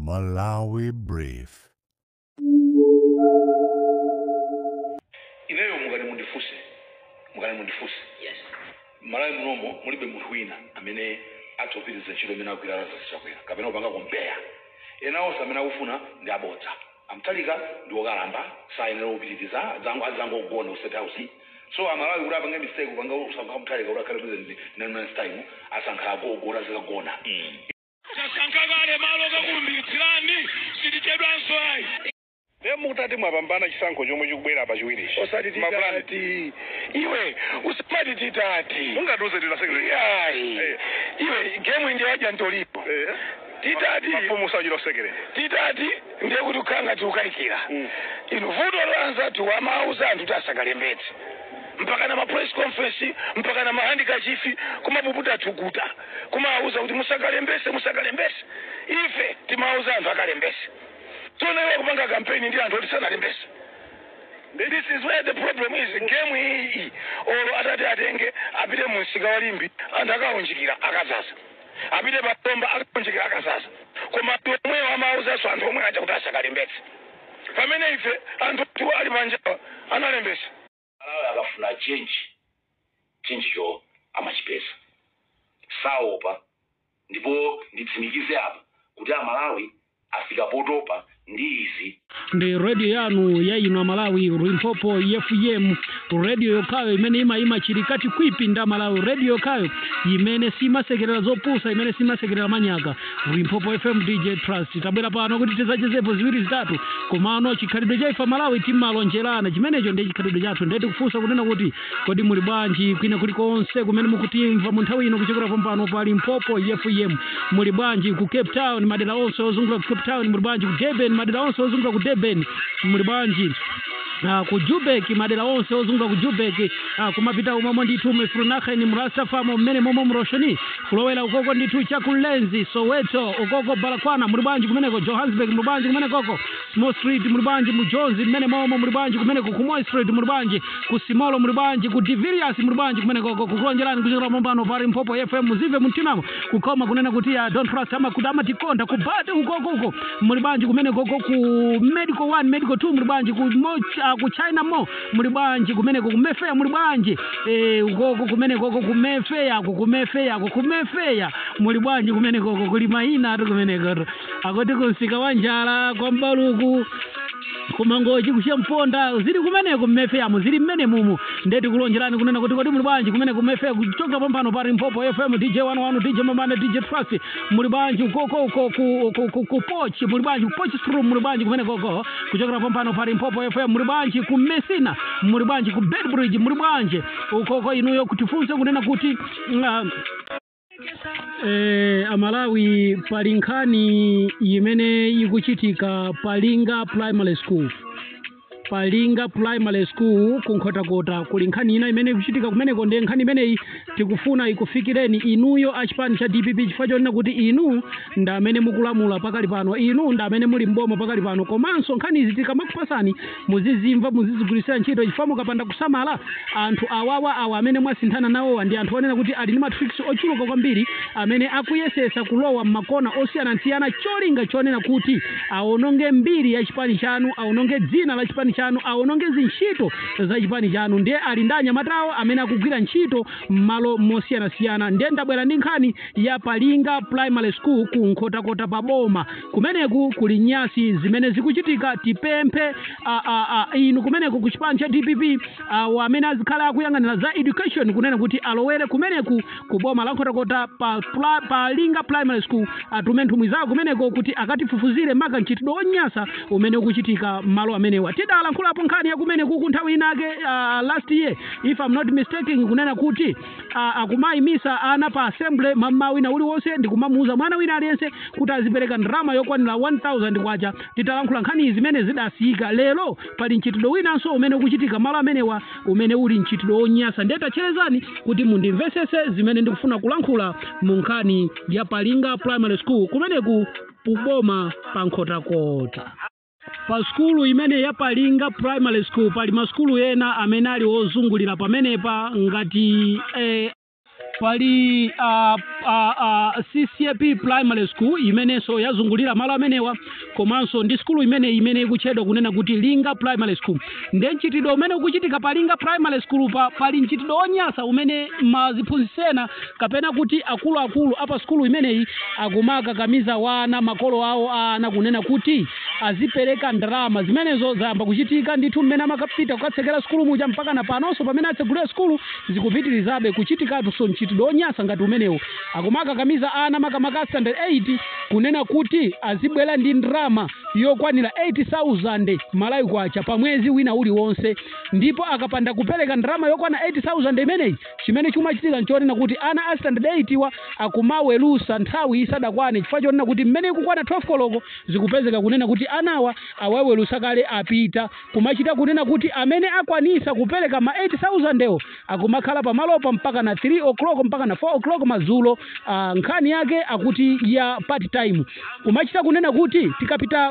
Malawi Brief. Ineyo mukani mundifuse, mukani mundifuse. Yes. Malawi munomo mulibe munthu wina amene atopiriza ntchito imene agwira Lazarus Chakwera kapena kupanga compare. Ena onse amene akufuna ndi abodza. Amtalika ndi wokalamba, sayenera kupitiriza, adzangogona ku State House. So Amalawi kuti apange mistake kupanga usankha Mtalika kuti akhale president 9 months time, asankha agogo azikagona. Tasankha kale malo kakulumbiritsilani, sitichedwanso ayi. Ndiye mutati mwapambana chisankho chomwe chikubwera pachiwirichi, Osati titati, iwe usamati titati. Mungatiuze tila secretary. Ayi. Iwe, game ndi yaja ntolipo. Titati. Mafumu sachita secretary. Titati ndiye kuti ukhala ngati ukayikira. Inu, vuto la anzathu amauza anthu kuti asakalembetse, mpaka na ma press conference, mpaka na ma handkerchief, kumapuputa thukuta, kumawuza kuti musakalembese, musakalembese. Ife timawuza anthu akalembese. Tsono iwe kupanga kampeni ndi anthu oti sanalembese. This is where the problem is. Game iyi, olo atati atenge apite mu msika wa Limbe, anthu akaunjikira akazaza. Apite patomba, akaunjikira akazaza. Koma anthu omwewo amawuzanso anthu omwe aja kuti asakalembetse, pamene ife anthu tu ali panjawa analembesa. Malawi akafuna change, change cho amachipeza, saopa. Ndipo nditsimikize apa kuti Amalawi afika potopa ndi izi. Ndi radio yanu ya ino Malawi, Limpopo FM, radio yokhayo imene imayima chilikati kwipi nda Malawi, radio yokhayo imene simasekerera zopusa, imene simasekerera manyaka, Limpopo FM. DJ Trust, tabwera pano kuti tizachezepo ziwiri zitatu. Komano chikhalidwe cha ife Malawi, timalonjerana, chimenecho ndiye chikhalidwe chathu. Ndiye tikufunsa kunena kuti kodi muli bwanji kwina kulikonse kumene mukutimva mu nthawi ino kuchokera pompano pa Limpopo FM? Muli bwanji ku Cape Town, madera onse ozungulira ku Cape Town? Muli bwanji ku Durban, madera onse ozungulira ku Durban? Muli bwanji ku Joburg, madera onse ozungulira ku Joburg? Kumapita umomo ndithu mFrunachen, mRastafamo mmene momo, mroshoni, kulowera ukoko ndithu chakulenzi, Soweto ukoko, Balakwana, muli bwanji kumeneko? Johannesburg, muli bwanji kumenekoko? Small Street, muli bwanji? Mu Jones mmene momo, muli bwanji kumeneko? Ku Moy Street, muli bwanji? Ku Simolo, muli bwanji? Ku Divirias, muli bwanji kumenekoko? Kukulonjerani kuchokera pompano pa Limpopo FM, muzive mumtimamo kukoma kunena kuti ya Don't Trust amakuti amatikonda. Ku Bad ukoko uko, muli bwanji kumenekoko? Ku Medical 1, Medical 2, muli bwanji? Ku Mo, ku China Mo, muli bwanji kumeneko? Ku Mayfair, muli bwanji? Ukoko kumenekoko ku Mayfair, ku Mayfair, ku Mayfair, muli bwanji kumenekoko? Kuli mayina atu kumeneko, akuti kumsika wa njala kwa Mbaluku, kumangochi, kuchemponda, zili kumeneko mmefeyamo, zili mmene mumu. Ndeti kulonjerani kunena kuti kodi muli bwanji kumeneko Mayfair, kuchoka pompano pa Limpopo FM. DJ 11, DJ Mamane, DJ Trust, muli bwanji ukoko uko ku Pochi? Muli bwanji ku Potchefstroom? Muli bwanji kumenekoko kuchokera pompano pa Limpopo FM? Muli bwanji ku Messina? Muli bwanji ku Beitbridge? Muli bwanji ukoko inuyo? Kutifunse kunena kuti Amalawi, pali nkhani imene ikuchitika Palinga Primary School, Palinga Primary School kuNkhotakota. Kuli nkhani ina imene ikuchitika kumeneko. Ndiye nkhani imeneyi tikufuna ikufikireni inuyo achipani cha DPP, chifukwa chonena kuti inu ndi amene mukulamula pakali pano, inu ndi amene muli mboma pakali pano. Komanso nkhani izi tikamakupasani, muzizimva, muzizigwirisira ntchito, chifukwa mukapanda kusamala, anthu awawa awa amene mwasinthana nawowa ndi anthu onena kuti ali ndi ma tricks ochuluka kwambiri amene akuyesesa kulowa m'makona osiyanasiyana, cholinga chonena kuti awononge mbiri ya chipani chanu, awononge dzina la chipani chanu, awononge zintchito za chipani chanu. Ndiye ali ndi anyamatawo amene akugwira ntchito m'malo mosiyanasiyana. Ndiye ndabwera ndi nkhani ya Palinga Primary School ku Nkhotakota pa boma. Kumeneku kuli nyasi zimene zikuchitika. Tipemphe inu kumeneku ku chipani cha DPP, amene azikhala akuyang'anira za education, kunena kuti alowere kumeneku ku boma la Nkhotakota pa Linga Primary School, atume nthumwi zawo kumeneko kuti akatifufuzire maka mchitidwe wonyasa umene ukuchitika malo amenewa. Tidalankhulapo nkhani ya kumeneku ku nthawi inake, last year if I'm not mistaken, kunena kuti akumayimisa ana pa assembly mamma wina uliwonse ndikumamuuza mwana wina aliyense kuti azipereka ndalama yokwanira 1000 kwacha. Titalankhula nkhani zimene zidasiyika, lero pali mchitidwe winanso umene ukuchitika malo amenewa, umene uli mchitidwe wonyasa. Ndiye tacherezani kuti mundimvesese zimene ndikufuna kulankhula mu nkhani ya Palinga Primary School kumeneku kuboma pa Nkhotakota. Pa sukulu imene ya Palinga Primary School pali masukulu ena amene ali ozungulira pamenepa ngati Pali CCAP Primary School imenenso yazungulira malo amenewa, komanso ndi skulu imene ikutchedwa kunena kuti Linga Primary School. Nde mchitidwe umene ukuchitika pa Linga Primary School pali mchitidwe wonyasa umene maziphunzitsena kapena kuti akuluakulu apa skulu imeneyi akumakakamiza wana, makolo awo ana, kunena kuti azipereka ndalama. Zimenezo zayamba kuchitika ndithu mmene amakapita kukatsekera skulu muja, mpaka na panonso pamene atsegulira skulu zikupitirizabe kuchitikatu. So mchitidwe wonyasa ngati umenewo, akumakakamiza ana, makamaka standard 8, kunena kuti azibwera ndi ndalama yokwanira 8000 Malawi kwacha pa mwezi wina uliwonse. Ndipo akapanda kupereka ndalama yokwana 8000 imeneyi, chimene chimachitika nchonena kuti ana a standard 8 wa akumawerusa nthawi isadakwane, chifukwa chonena kuti mmene ikukwana 12 koloko zikupezeka kunena kuti anawa awawerusa kale, apita. Kumachita kunena kuti amene akwanisa kupereka ma 8000 ewo akumakhala pamalopa mpaka na 3 o'clock, mpaka na 4 o'clock madzulo. Nkhani yake akuti ya part time. Kumachita kunena kuti tikapita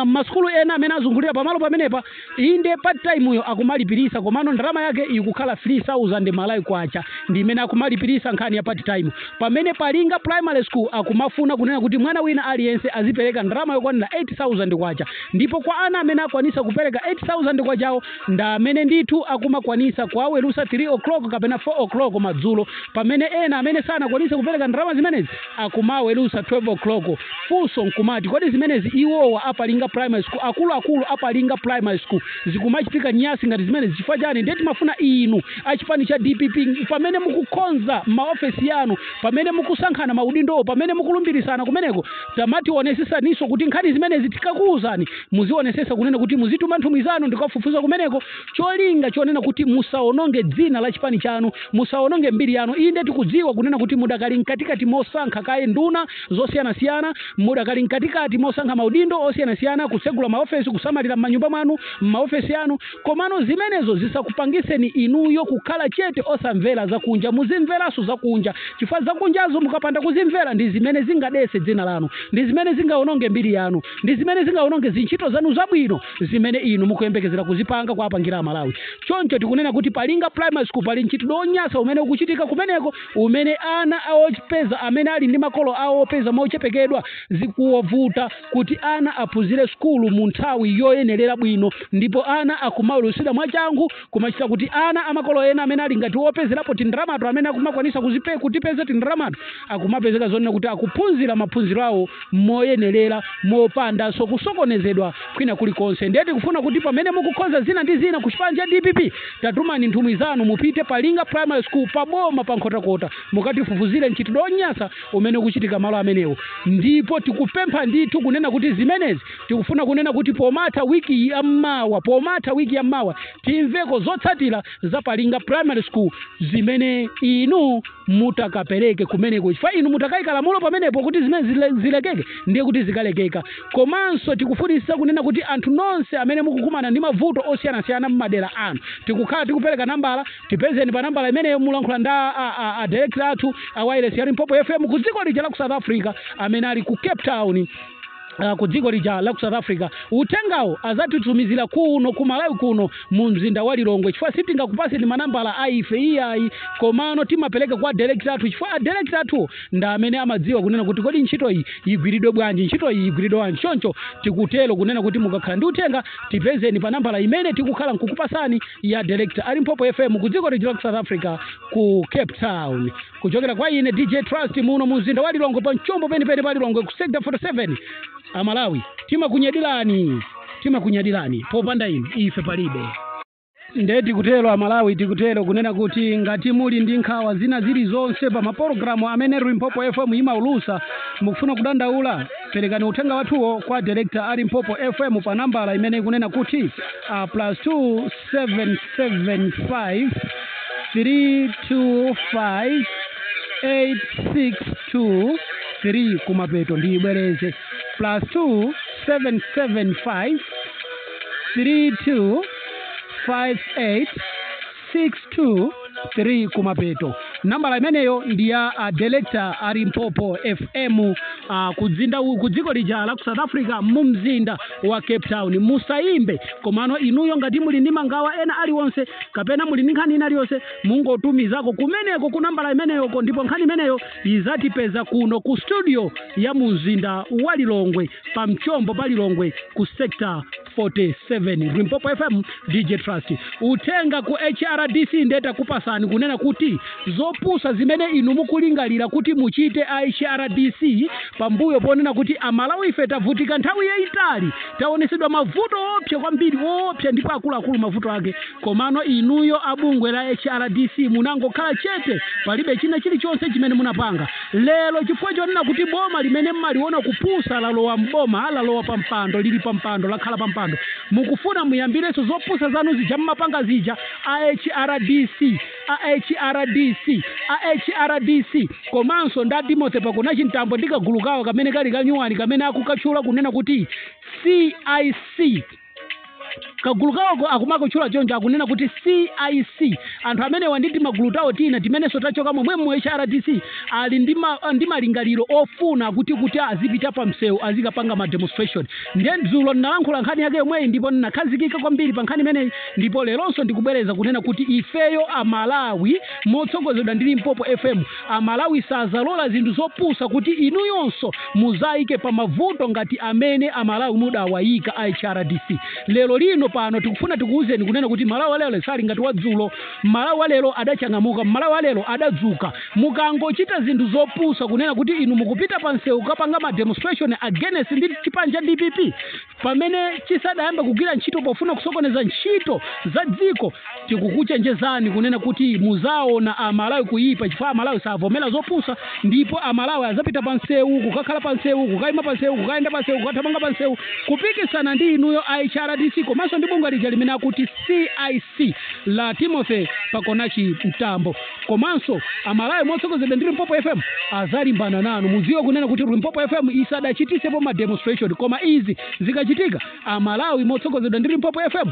masukulu ena amene azungulira pamalo pamenepa, inde part time yo akumalipirisa, komano ndalama yake ikukhala 3000 Malawi kwacha ndi imene akumalipirisa nkhani ya part time, pamene palinga Primary School akumafuna kunena kuti mwana wina aliyense azipereka ndalama yokwanira 8000 kwacha. Ndipo kwa ana amene akwanisa kupereka 8000 kwachawo nda amene ndithu akumakwanisa kuwawerusa 3 o'clock kapena 4 o'clock madzulo, pamene ena amene sanakwanise kupereka ndalama zimenezi akumawerusa 12 o'clock. Funso nkumati, kodi zimenezi iwowa apalinga Primary School, akuluakulu apalinga Primary School, zikumachitika nyasi ngati zimenezi chifukwa chani? Ndiye timafuna inu achipani cha DPP, pamene mukukonza maofesi yanu, pamene mukusankhana maudindowo, pamene mukulumbirisana kumeneko, tamationesesaninso kuti nkhani zimenezi tikakuwuzani muzionesesa kunena kuti muzituma nthumwi zanu ndikafufuza kumeneko, cholinga chonena kuti musaononge dzina la chipani chanu, musaononge mbiri yanu. Inde tikudziwa kunena kuti mudakali mkatikati mosankha kaye nduna zosiyanasiyana, mudakali mkatikati mosankha maudindo osiyanasiyana, kutsegula maofesi, kusamalira m'manyumba mwanu, m'maofesi anu, komano zimenezo zisakupangiseni inuyo kukhala chete osamvera zakunja. Muzimveranso zakunja, chifukwa zakunjazo mukapanda kuzimvera ndi zimene zingadese dzina lanu, ndi zimene zingaononge mbiri yanu, ndi zimene zingaononge zintchito zanu zabwino zimene inu mukuyembekezera kuzipanga kuapangira Amalawi. Choncho tikunena kuti palinga Primary School pali mchitidwe wonyasa umene ukuchitika kumeneko, umene ana awopeza amene ali ndi makolo awo opeza mochepekedwa zikuwavuta kuti ana aphunzire sukulu mu nthawi yoyenerera bwino, ndipo ana akumawerusidwa mwachangu. Kumachita kuti ana amakolo ena amene ali ngati wopezerapo tindalamato, amene akumakwanisa kutipeza tindalamato, akumapezeka zonena kuti akuphunzira maphunziro awo moyenerera, mopandanso kusokonezedwa kwina kulikonse. Ndiye tikufuna kuti pamene mukukonza zina ndi zina ku chipani cha DPP, tatumani nthumwi zanu mupite palinga Primary School paboma pa Nkhotakota, mukatifufuzire mchitidwe wonyasa umene ukuchitika malo amenewo. Ndipo tikupempha ndithu kunena kuti zimenezi tikufuna kunena kuti pomatha wiki yammawa, pomatha wiki yammawa, timveko zotsatira za palinga Primary School zimene inu mutakapereke kumeneko, chifukwa inu mutakayika lamulo pamenepo kuti zimene zilekeke, ndiye kuti zikalekeka. Komanso tikufunitsitsa kunena kuti anthu nonse amene mukukumana ndi mavuto osiyanasiyana m'madera anu, tikukhala tikupereka nambala. Tipezeni pa nambala imeneyo, mulankhula ndi a director athu a wireless ya Limpopo FM ku dziko lija la ku South Africa, amene ali ku Cape Town, ku dziko lija la ku South Africa. Uthengawo azatitumizira kuno ku Malawi kuno mu mzinda wa Lilongwe, chifukwa sitingakupaseni manambala a ife iyayi, komano timapereka kwa director athu, chifukwa a director athu ndi amene amadziwa kunena kuti kodi ntchito iyi igwiridwe bwanji, ntchito iyi igwiridwe bwanji. Choncho tikutero kunena kuti mukakhala ndi uthenga, tipezeni pa nambala imene tikukhala nkukupasani ya director a Limpopo FM ku dziko lija la ku South Africa ku Cape Town. Kuchokera kwa ine DJ Trust muno mu mzinda wa Lilongwe, pa mchombo penipeni pa Lilongwe ku Sector 47, Amalawi timakunyadirani, timakunyadirani. Popanda inu ife palibe. Nde tikutero Amalawi, tikutero kunena kuti ngati muli ndi nkhawa zina zilizonse pa mapologalamu amene Limpopo FM imaulusa, mukufuna kudandaula, perekani uthenga wathuwo kwa director a Limpopo FM pa nambala imene ikunena kuti +2775 325 862 3 kumapeto. Ndiyibwereze: +2775 32 58 62 3 kumapeto. Nambala imeneyo ndi ya a director a Limpopo FM. Kudzinda ku dziko lija la ku South Africa, mu mzinda wa Cape Town. Musayimbe, komano inuyo ngati muli ndi mangawa ena aliwonse kapena muli ndi nkhani ina aliyonse, mungotumizako kumeneko ku nambala imeneyoko, ndipo nkhani imeneyo izatipeza kuno ku studio ya mu mzinda wa Lilongwe, pa mchombo pa Lilongwe, ku Sector 47. Limpopo FM, DJ Trust. Uthenga ku HRDC ndeta kupasani kunena kuti zopusa zimene inu mukulingalira kuti muchite a HRDC, pambuyo ponena kuti Amalawi ife tavutika nthawi yayitali, taonesedwa mavuto opsa kwambiri, opsa ndipo akuluakulu mavuto ake, komano inuyo abungwe la HRDC munangokhala chete, palibe china chilichonse chimene munapanga. Lero chifukwa chonena kuti boma limene mmaliona kupusa lalowa mboma, lalowa pampando, lili pampando, lakhala pampando, mukufuna muyambirenso zopusa zanu zija mmapanga zija. A HRDC, a HRDC, a HRDC, komanso nda Timothy Pakunachi Mtambo ndi kagulu kawo kamene kali kanyuwani kamene akukatchula kunena kuti CIC, kagulu kawoko akumakutchula choncho, akunena kuti CIC. Anthu amenewa ndi timagulu tawo tina timenenso tachoka momwe mu HRDC ali ndi malingaliro ofuna kuti azipita pa msewu, azikapanga ma demonstration. Ndiye dzulo ndinalankhula nkhani yake yomweyi ndipo ndinakhazikika kwambiri pa nkhani imeneyi, ndipo leronso ndikubwereza kunena kuti ifeyo Amalawi motsogozedwa ndi Limpopo FM, Amalawi sazalola zinthu zopusa kuti inuyonso muzayike pa mavuto ngati amene Amalawi mudawayika a HRDC. Lero lino pano tikufuna tikuwuzeni kunena kuti Malawi alero sali ngati wadzulo. Malawi alero adachangamuka, Malawi alero adadzuka. Mukangochita zinthu zopusa kunena kuti inu mukupita pa msewu kukapanga ma demonstration against ndi chipani cha DPP pamene chisadayambe kugwira ntchito, pofuna kusokoneza ntchito za dziko, tikukuchenjezani kunena kuti muzaona Amalawi kuyipa, chifukwa Amalawi savomera zopusa, ndipo Amalawi azapita pa msewu, kukakhala pa msewu, kukayima pa msewu, kukayenda pa msewu, kukathamanga pa msewu, kupikisana ndi inuyo a HRDC komanso ndi bungwe lija limene akuti CIC la Timothy Pakonachi Mtambo. Komanso Amalawi motsogozedwa ndi Limpopo FM azalimbana nanu. Mudziwe kunena kuti Limpopo FM isadachitisepo ma demonstration, koma izi zikachitika, Amalawi motsogozedwa ndi Limpopo FM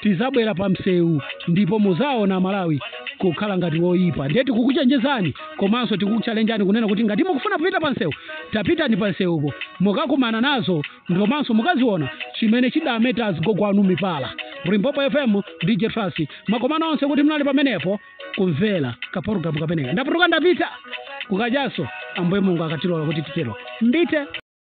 tizabwera pa msewu ndipo muzaona Amalawi kukhala ngati woyipa. Ndiye tikukuchenjezani komanso tikukuchalenjani kunena kuti ngati mukufuna kupita pa msewu, tapitani pa msewupo, mukakumana nazo komanso mukaziona chimene chidameta azigogo anu mipala. Limpopo FM, DJ Trust, makomano onse kuti munali pamenepo kumvera kapologalamu kameneka. Ndapatuka, ndapita kukajaso, Ambuye Mulungu akatilola kuti titero. Mbite.